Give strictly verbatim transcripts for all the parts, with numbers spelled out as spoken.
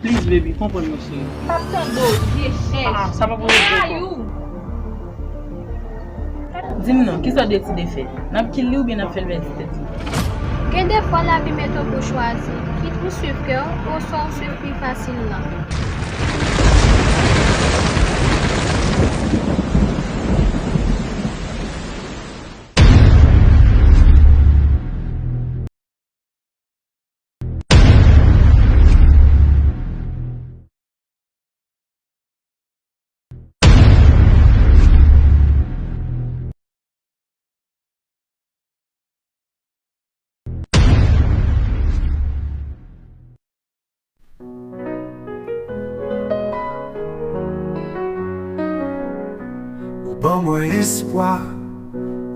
Please, baby, konprann mwen, cheri. Pap tande w, vye chèch. Ah, sa pa pou mwen. Kayou. Di m non, kisa w deside fè? N ap kill li oubyen n ap fè l pèdi tèt li? Gen de fwa lavi mete w pou chwazi, kit ou swiv kè w, oswa ou swiv pi fasil lan. Ou ban mwen espwa,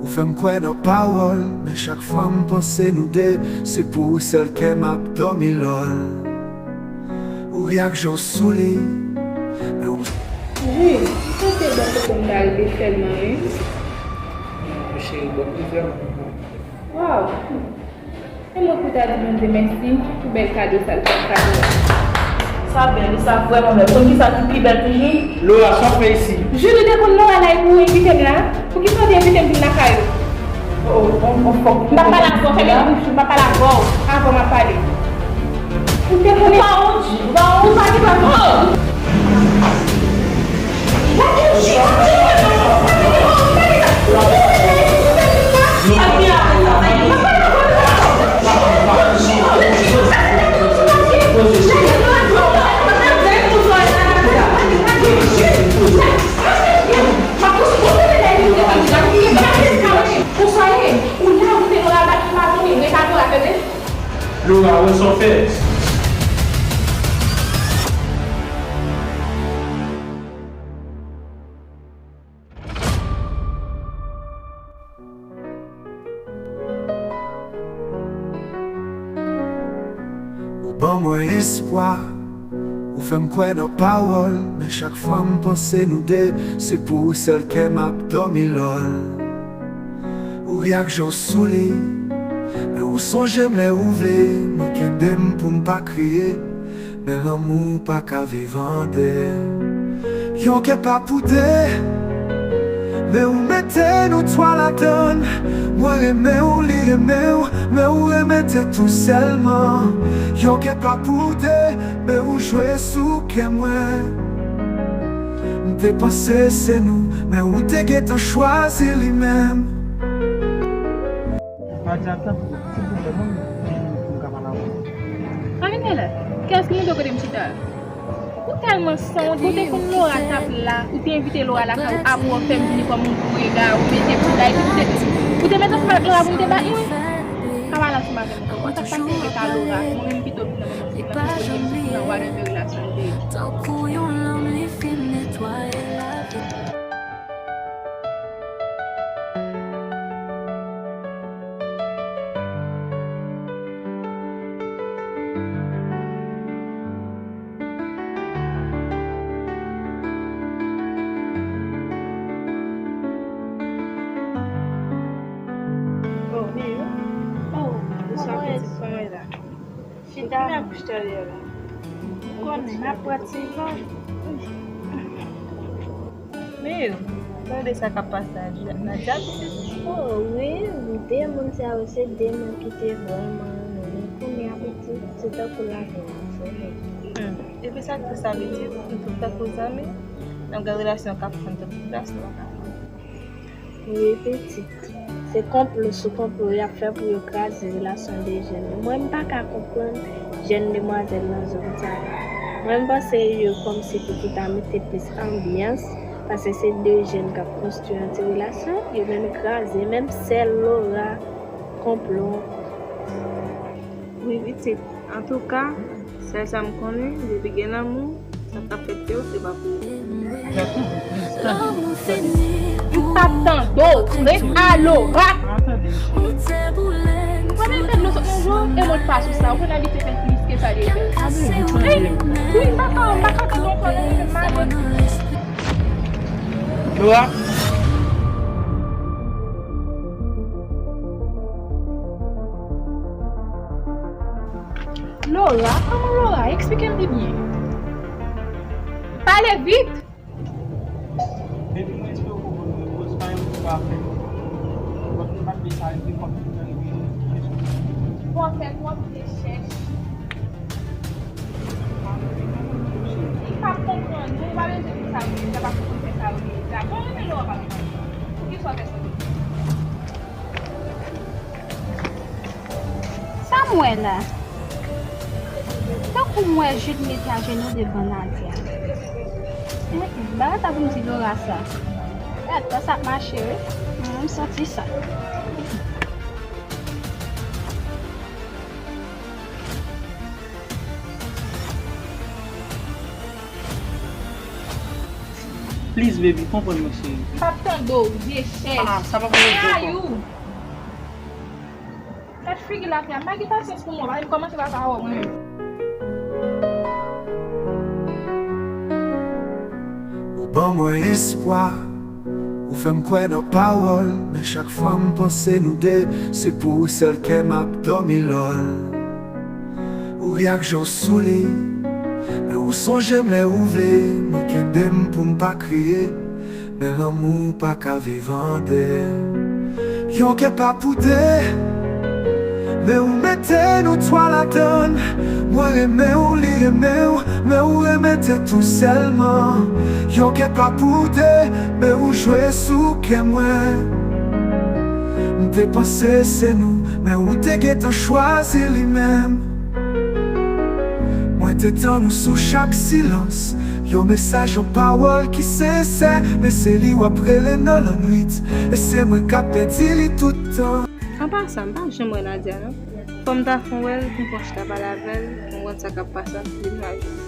ou fè m kwè nan pawòl, men chak fwa m panse nou de, se pou ou sèl kè m ap dòmi lòl. Ou ri ak je w sou li, men ou... Wi, m santi bò kote m ta rive sèlman, wi. Cheri, bò m te vrèman kontan. Waw! E mwen pou ta di Bondye mèsi pou bèl kado sa l fè m kado a. Sa bèl, wi, sa vrèman bèl. Konn kisa ki pi bèl toujou? Laura, sa w fè isi? Julie te konn Laura la e pou ou envite m la? Poukisa w te envite m vin lakay ou? Oh, oh, oh, fòk. M p ap pale avè w, fèmen bouch ou, m p ap pale avè w. Avan m ap pale. Ou te konnen. Ou pa wont, ou pa wont, ou pa gen pa wont. Laura, wè sa w fè. Ou ban mwen espwa, ou fè m kwè nan pawòl, men chak fwa m panse nou de, se pou ou sèl kè m ap dòmi lòl. Ou ri ak je w sou li, men ou sonje m lè ou vle, men kenbe m pou m pa kriye. Men lanmou pa ka viv an de. Yon kè pa pou de, men ou mete nou twa ladann. Mwen renmen w, li renmen w, men ou renmen tèt ou sèlman. Yon kè pa pou de, men ou jwe sou kè mwen. M te panse se nou, men ou te gentan chwazi li menm. Nadia, tanpri, silvouplè, ban m dis minit pou m ka pale avè w. Ann gen la. Kiyès ki montre w kote m chita a? Ou tèlman sanwont, ou te konn Laura t ap la, ou te envite Laura lakay ou, apre w fè m vini kòm yon gwo rega, ou mete bouda, epi ou te, ou te mete ansanm ak Laura pou m te bat mwen? Pa pale ansanm avè m ankò. Konn sa k pase, rete ak Laura. Mwen menm pito vin nan menm nan whatever relasyon nou te ye. Tankou yon lanm li fin netwaye lavi. Oh, Miyou. Oh, bonswa, pitit, kòman w ye la? Chita. Ou konnen, m ap pran ti van. Men, tande sa k ap pase a Nadia, pitit. Oh, wi, de moun sa yo, se de moun ki te vrèman renmen. Men kounye a, pitit, se tankou lajan yo, se vre. Hmm. Epi sa k tris la, pitit, nou tout tankou zanmi, n ap gade relasyon k ap pran tout plas nou pa ka pran. Wi, pitit. Se konplo sou konplo y ap fè pou yo kraze relasyon de jèn yo. Mwen, m pa ka konprann jèn demwazèl nan zòn sa a. Mwen, m panse yo kòmsi pou ki ta mete plis anbyans, paske se de jèn k ap konstwi yon ti relasyon, yo menm kraze, menm sèl Laura konplo ankò. Wi, pitit. Antouka, sèl sa m konnen, depi gen lanmou, sa k ap fèt yo, se pa pou ou. M p ap tande w, ret a Laura. Mwen menm, tèt mwen sot nan je w, e mwen pa sou sa. Ou konn abitye fè plis ke sa deja. Wi, wi, m pa ka, m pa ka tande w ankò, non, mwen menm, m ale. Laura. Laura, kòman Laura? Eksplike m pi byen. Pale vit! Baby, mwen espere w konprann mwen, koz pa yon ti pa fèt. Lòt moun pa t vle sa rive, kòm tout tan rive, kesyon. Fò fè twòp rechèch. Li p ap konprann nou, li pa bezwen di sa yo ye, li p ap konprann fè sa yo ye. Bon, renmen Laura pa konprann. Poukisa w fè sa? Sa m wè la? Tankou m wè Jude mete ajenou devan Nadia. Enhen, bagay sa pou m di Laura sa. Gad, sa ap mache, wi. Mwen, m santi sa. Please, baby, konprann mwen, cheri. M p ap tande w, vye chèch. Ah, sa pa vle di. Kayou! Gad figi lapyè a, m pa gen pasyans pou mwen, m kòmanse pa ka wè w mwen menm. Ou ban mwen espwa, ou fè m kwè nan pawòl, men chak fwa m panse nou de, se pou ou sèl kè m ap dòmi lòl. Ou ri ak je w souli, men ou sonje m lè ou vle, mwen kenbe m pou m pa kriye. Men lanmou pa ka viv an de. Yon kè pa pou de. Men ou mete nou twa ladann. Mwen renmen w, li renmen w, men ou renmen tèt ou sèlman. Yon kè pa pou de, men ou jwe sou kè mwen. M te panse se nou, men ou te gentan chwazi li menm. Mwen te tann ou sou chak silans, yon mesaj, yon pawòl ki sensè, men se li w ap rele nan lannwit, e se mwen k ap pèdi li tout tan. An pasan, m pa janm wè Nadia, non. Fò m ta fon wè l, pou m fon chita pale avè l, pou m konn sa k ap pase ant li menm ak Jude.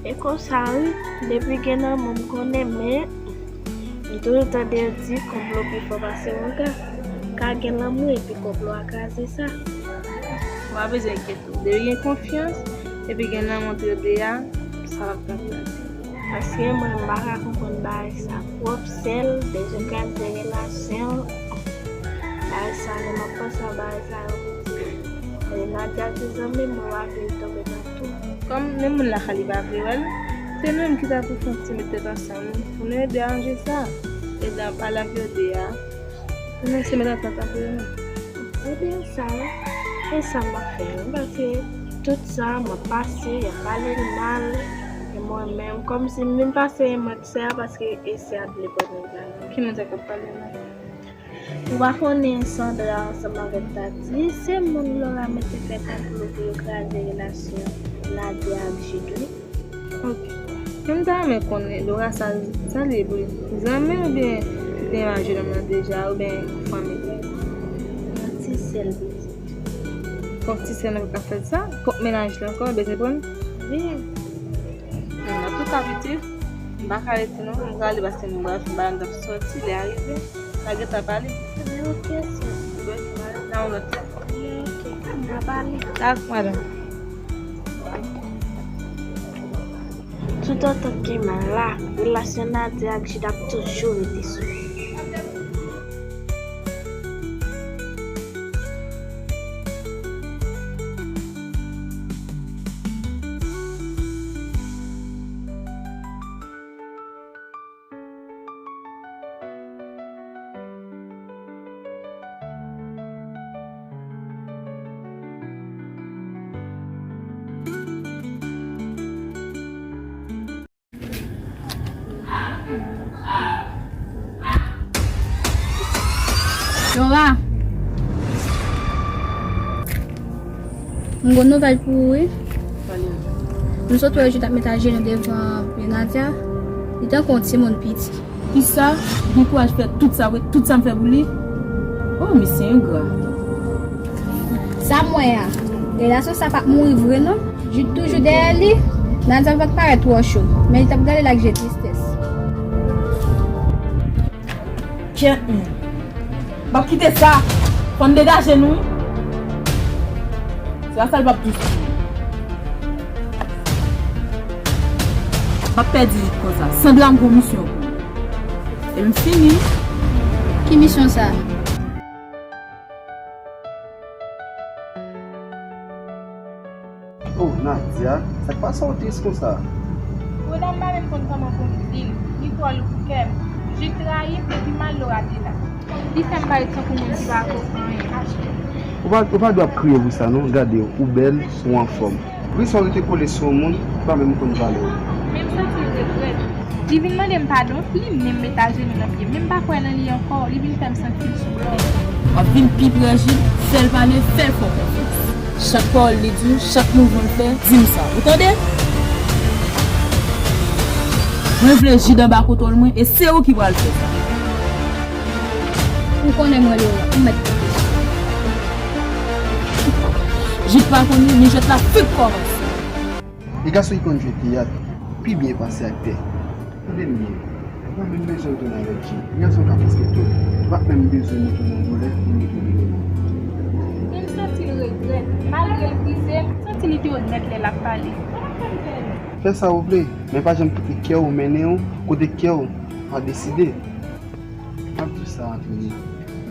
E konsa wi, depi gen lanmou m konnen, men m toujou tande yo di konplo pi fò pase wougan. Ka gen lanmou epi konplo a kraze sa. Ou pa bezwen enkyete w. Depi gen konfyans, epi gen lanmou ant yo de a, sa p ap ka kraze. Paske mwen, m pa ka konprann bagay sa. Twòp sèl, bezwen kraze relasyon. Bagay sa, lè m ap panse a bagay sa yo, m di, e Nadia se zanmi m, mwen pa vle l tonbe nan tou. Kòm menm moun lakay li pa vle wè l, se nou menm ki ta pou fè yon ti met tèt ansanm pou nou ede ranje sa. Ede pale ak yo de a. Pou nou se met antant ant yo menm. Ebyen sa, e sa m ap fè menm, paske tout sa m ap pase, y ap pale m mal, e mwen menm, kòmsi m vin pase yon mantè, paske e sè a t vle pran nèg la. Ki moun sa k ap pale mal? Ou pa konnen Sandra ansanm avèk Tati, se moun Laura mete fè konplo pou yo kraze relasyon Nadia ak Jude wi. Ok. Men m ta renmen konnen Laura sa, sa li ye pou li? Zanmi oubyen li te renmen ak jennonm nan deja oubyen fanmi li? Yon ti sèl pitit. Fòk ti sè nan ka fè sa, fòk mennaj li ankò bezwen pran. Wi. Men antouka pitit, m pa ka rete non, m prale paske m pral fè bagay, m t ap sòti, lè a rive, m a gentan pale. Ebyen ok sè. Ebyen ok, m a pale. Nan yon lòt lè. Ebyen ok, m a pale. Dakò madanm. Toutotan ke m la, relasyon Nadia ak Jude ap toujou rete sou. Laura, m gon nouvèl pou ou wi. M sot wè Jude ap met ajenou devan pye Nadia. Li tankou yon timoun piti. Kisa? Li gen kouraj fè tout sa vre, tout sa m fè pou li? Oh, misye engra. Sa m wè a, relasyon sa p ap mouri vre non. Jude toujou dèyè li. Nadia pa t parèt twò cho, men li t ap gade l ak je tristès. Kyèt menm. M p ap kite sa. Fò n degaje nou wi. Se pa sa l p ap dous pou mwen. M ap pèdi Jude konsa. Sandra, m gon misyon pou ou. E m fini. Ki misyon sa? Sa k pase w tris konsa? Gwo dam pa menm konn kòman pou m di l. Li twò lou pou kè m. Jid trayi m, epi mal Laura te la. Li fè m parèt tankou moun ki pa vo anyen. Ou pa, ou pa dwe ap kriye pou sa non. Gade w, ou bèl, ou anfòm. Wi, sa w rete kole sou yon moun ki pa menm konn valè w. Men m santi l regrèt. Li vin mande m padon, li menm met ajenou nan pye m. Men m pa kwè nan li ankò, li vin fè m santi l sou bò. W ap vin pi pre Jid, fè l pale, fè l fè w konfyans. Chak pawòl li di w, chak mouvman l fè, di m sa. Ou tande? Mwen vle Jid anba kontwòl mwen, e se ou ki pral fè sa. Ou konnen mwen Laura, m mèt konte sou ou. Jid pa konnen, men jwèt la fenk kòmanse. E gason ki konn jwe teyat pi byen pase aktè. Tande m byen, ou pa menm bezwen retounen avèk Jid. Gason ka fè sa tou. Ou pa menm bezwen montre l yon doulè pou l retounen yon moun. Men m santi l regrèt. Malgre l brize, m santi li te onèt lè l ap pale. Fè sa w vle, men pa janm kite kè w mennen w kote kè w pa deside. M ap di w sa, Anthony.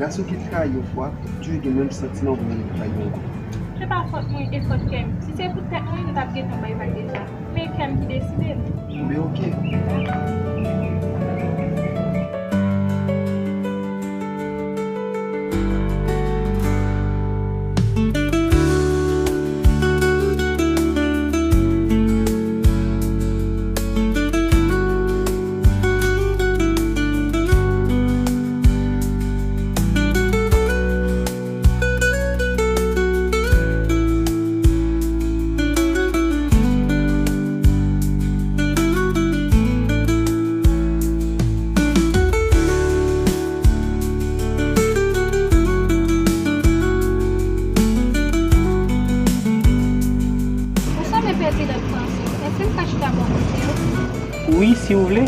Gason ki trayi yon fwa, toujou gen menm santiman pou moun ki trayi ankò. Se pa fòt mwen, e fòt kè m. Si se pou tèt mwen, m t ap gentan bay vag deja. Men kè m ki deside m. Men oke. Ou sanble pèdi lòt panse. Èske m ka chita bò kote w? Wi, si w vle.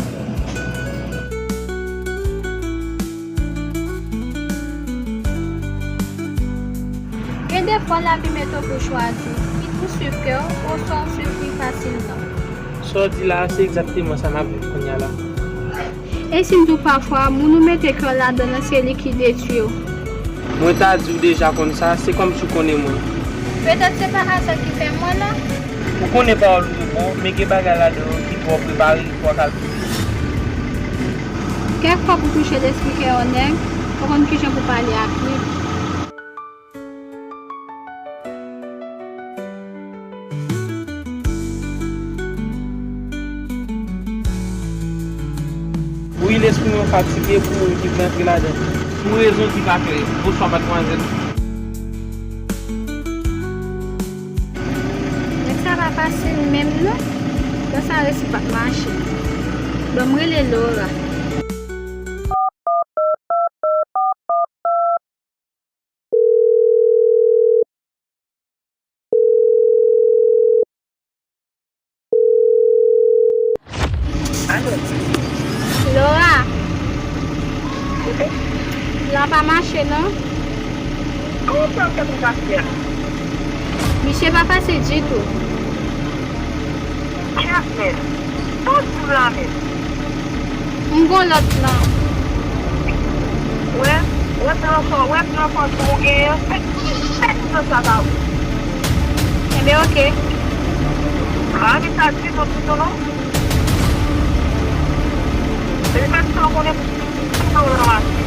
Gen de fwa lavi mete w pou chwazi, kit ou swiv kè w, oswa w swiv pi fasilman. Sa w di la a, se egzakteman sa m ap viv kounye a la. E si m di w pafwa, moun ou mete kè w ladan l lan, se li ki detwi w? Mwen ta di w deja konn sa, se kòmsi w konnen mwen. Petèt se pa aza ki fè m wè la. Ou konnen pawòl ou yo bon, men gen bagay ladan yo ki twò prepare, twò kalkile. Kèk fwa pou touche lespri kè yon nèg, ou konn kijan pou pale ak li. Wi, lespri mwen fatige pou ou ki vle antre ladan. Pou rezon ki pa klè. Bonswa, madmwazèl. Nèg sa pa fasil menm non. Tan sa resi p ap mache. Ban m rele Laura. Alo. Laura. Wi. La pa mache non. Kòman w fè w fè konsa, Pierre? Misye pa fasil ditou. Jasmine, sa w di m la menm? M gon lòt plan. Wè, wè plan fò, wè plan fò tou w genyen an, fèk, fèk plan sa ba ou. Enben, oke. Pa anvi sa ditou, ditou non. Depi mèt sa w konnen pou, pou w ranmase.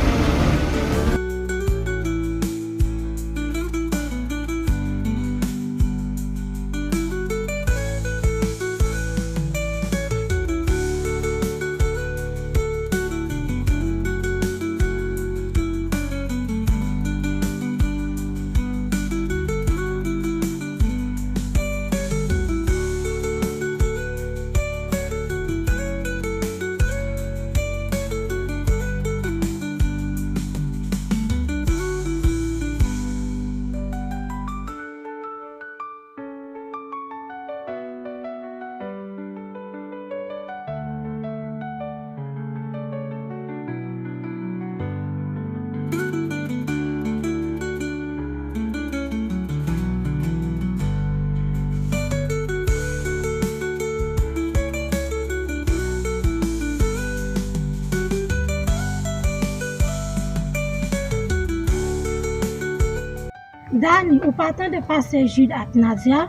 Dani, ou pa tande pase Jude ak Nadia?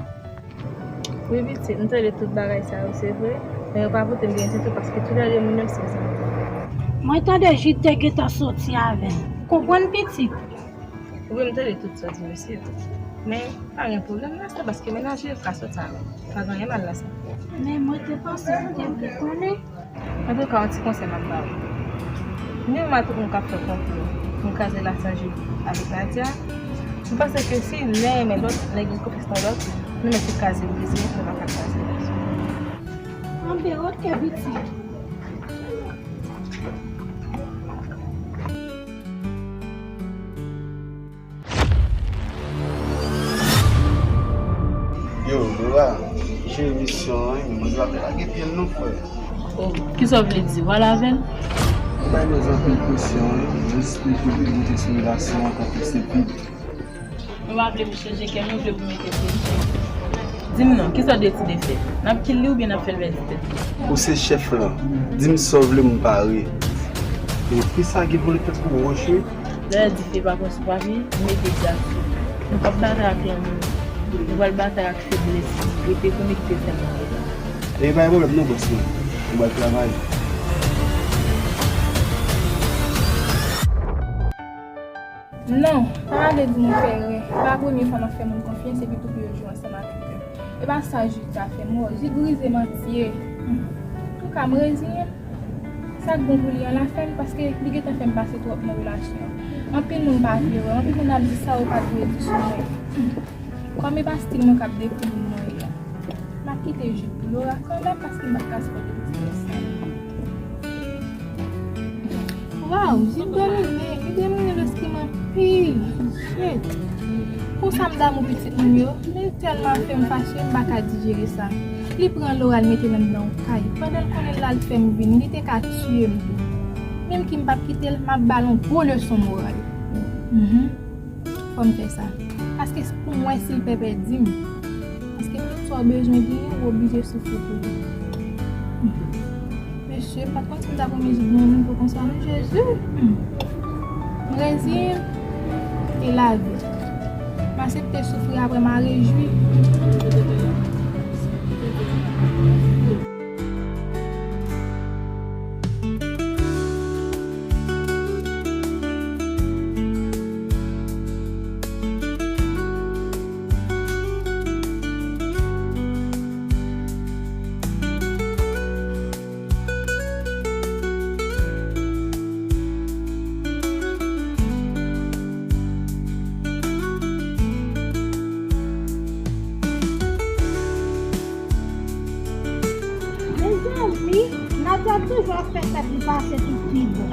Wi, pitit, m tande tout bagay sa yo, se vre, men yo pa pote m byen ditou, paske toulède moun yo se zanmi. Mwen tande Jid te gentan soti avè l. Konprann, pitit? Wi, m tande tout sa w di, mesye. Men, pa gen pwoblèm nan sa, paske mennaj li ka soti avè l. Pa gen anyen mal nan sa. Men mwen te panse ou te vle konnen. Antouka, yon ti konsèy m ap ba ou. Ni menm a tout moun k ap fè konplo pou n kraze lasanjil avèk Nadia, m panse ke si youn renmen lòt, nèg gen konfyans nan lòt, nou mèt tou kraze brize, nou pa ka kraze lasanjil. Anben, oke, pitit. Yo, Laura, m jere misyon an, wi, men mwen dwe ap lage pye l non, frè. Oh, kisa w vle di? W al avè l? M bay nèg anpil presyon, wi, jis pou l te vin monte sou relasyon an tankou se pib. Nou pa vle pou chanje kè, nou vle pou mete pye l. Di m non, kisa w deside fè? N ap kill li oubyen n ap fè l pèdi tèt li? Ou se chèf lan, di m sa w vle, m pare. E kisa gen pou li tèt pou wòch, wi? Lè dife pa pran sou papye, mete dlo sou. Nou p ap batay ak lanmou. Nou pral batay ak feblès. Rete konekte sèlman avèk li. E pa gen pwoblèm non, bòs mwen. Nou pral travay. Non, pa ale di nou fè erè. E pa premye fwa m ap fè moun konfyans epi tou pou yo jwe ansanm avèk yo. E pa sa Jid ta fè m, o, Jid grize m antye. Antouka, m reziyen m. Sa k bon pou li an la fè m, paske li gentan fè m pase twòp nan relasyon an. Anpil moun pa vle wè m, anpil moun ap di sa yo pa t dwe di sou mwen. Kòm e pa stil mwen k ap dekri moun mwen ye a, m ap kite Jid pou Laura kanmenm, paske m pa t ka sipòte ti nèg sa. Waw, Jid domine, li domine lespri m anpil. Shit. Konsa m damou pitit moun yo, men li tèlman fè m fache, m pa ka dijere sa. Li pran Laura, l mete l anndan yon kay. Pandan l konnen l al fè m vin, li te ka tiye m tou. Menm ki m p ap kite l, m ap ba l yon gwo leson moral. Mhm. Fò m fè sa. Paske pou m wè si l pè pèdi m. Paske tout sa w bezwen genyen, ou oblije soufri pou li. Mesye, m pa t konn si m ta pran mizik nan men pou konsa non, Jezi. Hmm. M reziyen m e lavi. M aksepte soufri, apre m a rejwi. Mezanmi, Nadia toujou ap fè tèt li pase tout pi bon.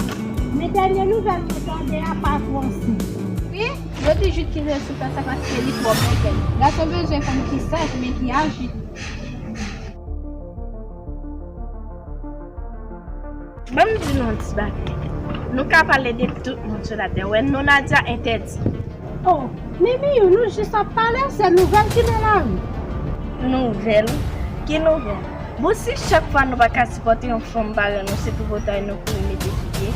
Men dènye nouvèl mwen tande a pa twò senk. Wi, yo di Jid kite l sou plas la paske li twò mègè. Gason bezwen fanm ki saj, men ki aji tou. Ban m di nou yon ti bagay. Nou ka pale de tout moun sou latè. Wè, non Nadia entèdi. Oh, men Miyou, nou jis ap pale, se nouvèl ki nan lari. Nouvèl? Ki nouvèl? Bon, si chak fwa nou pa ka sipòte yon fanm parèy nou, se tripotay nou kouri mete sou pye.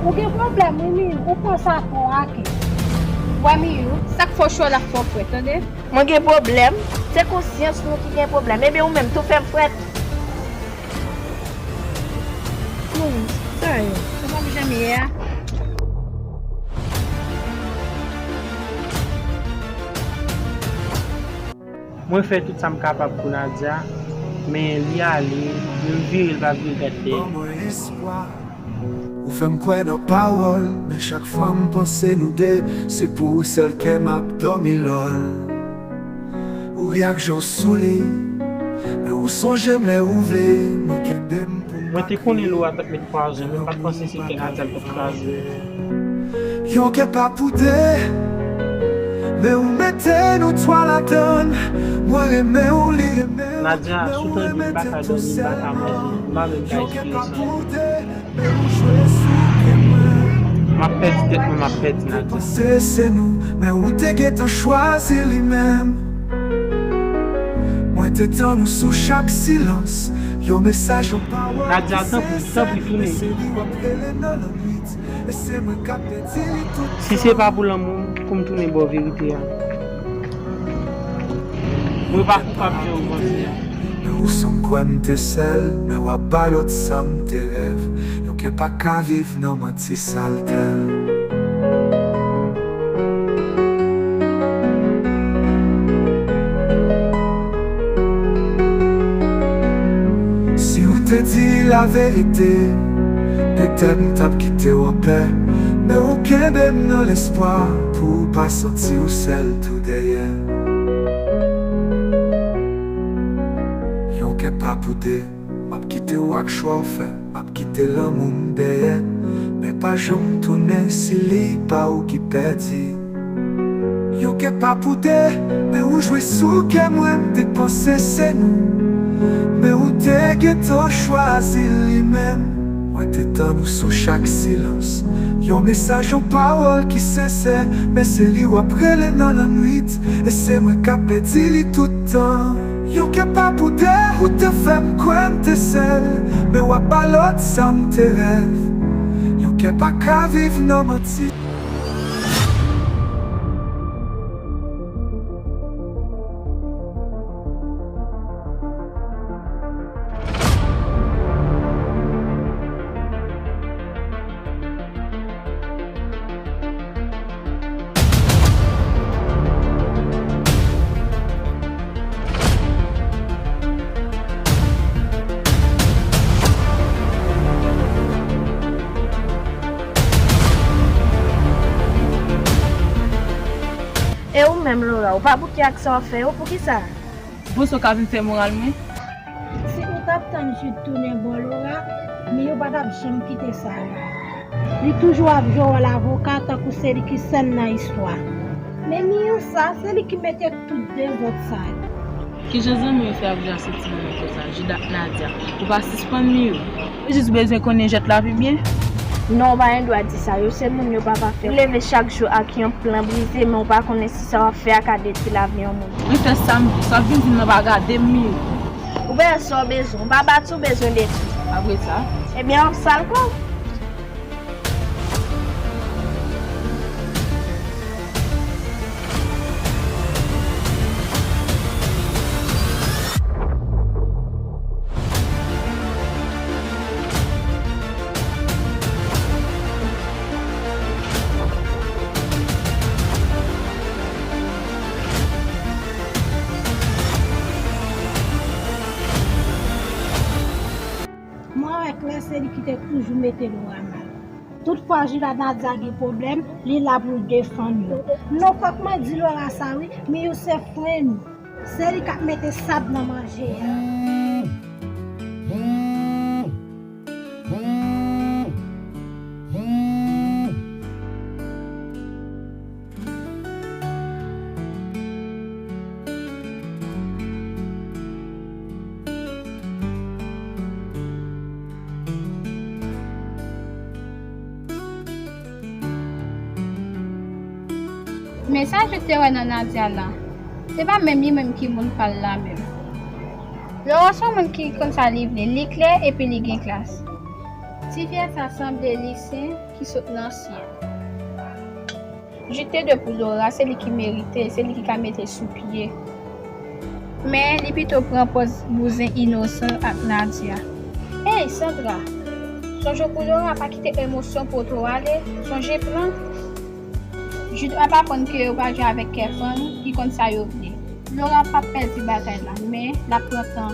Ou gen pwoblèm, wi, Miyou, ou pran sa twò a kè. Wè, Miyou, sa k fè w cho la fè w frèt, tande? Mwen gen pwoblèm? Se konsyans nou ki gen pwoblèm. Ebyen, ou menm tou fè m frèt. Bon, sa yo, se pa pou jan m ye a. Mwen fè tout sa m kapab pou Nadia, men li ale, menm vire l pa vire gad dèyè. Ban mwen espwa. Ou fè m kwè nan pawòl, men chak fwa m panse nou de, se pou ou sèl kè m ap dòmi lòl. Ou ri ak je w souli, men ou sonje m lè ou vle, mwen kenbe m pou m pa kriye. Mwen te konnen Laura t ap met pwazon, men m pa t panse se kè Nadia l t ap kraze. Yon kè pa pou de, men ou mete nou twa ladann, mwen renmen w, li renmen w, Nadia, si w tande m pa ka dòmi, m pa ka manje, m pa menm ka respire san ou. M ap pèdi tèt mwen, m ap pèdi Nadia. Panse se nou, men ou te gentan chwazi li menm. Mwen te tann ou sou chak silans. Yon mesaj, yon pawòl. Nadia, tanpri, tanpri, tounen. Si se pa pou lanmou m, pou m tounen ba w verite a. Mwen pa koupab jan w panse a. Men ou sanm kwè m te sèl, men w ap ba lòt sa m te rèv. Yon kè pa ka viv nan manti sa l tèl. Si ou te di laverite, petèt m t ap kite w anpè. Men ou kenbe m nan lespwa pou ou pa santi ou sèl tou dèyè. Yon kè pa pou de, m ap kite w ak chwa w fè, m ap kite lanmou m dèyè. Men pa janm tounen si li pa ou ki pèdi. Yon kè pa pou de, men ou jwe sou kè mwen, m te panse se nou. Men ou te gentan chwazi li menm. Mwen te tann ou sou chak silans. Yon mesaj, yon pawòl ki sensè, men se li w ap rele nan lannwit, e se mwen k ap pèdi li tout tan. Yon kè pa pou de, ou te fè m kwè m te sèl, men w ap ba lòt sa m te rèv. Yon kè pa ka viv nan manti. E ou menm, Laura, ou pa bouke ak sa w ap fè yo, poukisa? Ou panse w ka vin fè moral mwen? Si ou t ap tann Jude tounen bò Laura, Miyou pa t ap janm kite Sarah. Li toujou ap jwe wòl avoka tankou se li ki sèn nan istwa. Men Miyou sa, se li ki mete tout dezòd sa yo. Kijan zanmi w fè ap jwe ak sentiman mwen konsa, Jude ak Nadia? Ou pa sispann Miyou? Ou jis bezwen konnen Jet la pi byen? Non, ou pa gen dwa di sa. Yo se moun, yo pa pafè. Ou leve chak jou ak yon plan brize, men ou pa konnen si sa w ap fè a ka detwi lavi yon moun. Mwen fè sa m vle. Sa w ap vin di m nan pa gade m, Miyou. Ou bezwen sa w bezwen. Ou pa bati, ou bezwen detwi. Apre sa? Ebyen, w ap sal kò w. Mwen wè klè se li ki te toujou mete Laura mal. Tout fwa Jude ak Nadia gen pwoblèm, li la pou l defann yo. Non, fòk mwen di Laura sa wi, Miyou se fren nou. Se li k ap mete sab nan manje a. Men sa Jude te wè nan Nadia la, se pa menm li menm ki moun pa l la menm. Laura se yon moun ki konn sa li vle, li klè epi li gen klas. Ti fyè sa sanble li se ki sot nan syèl. Jude te de pou Laura, se li ki merite, se li ki ka mete sou pye. Men li pito pran pòz bouzen inosan ak Nadia. Ey, Sandra, sonje w pou Laura, pa kite emosyon pote w ale, sonje plan. Jude ap aprann ke yo pa jwe avèk kè fanm ki konn sa yo vle. Laura p ap pèdi batay la, men l ap pran tan.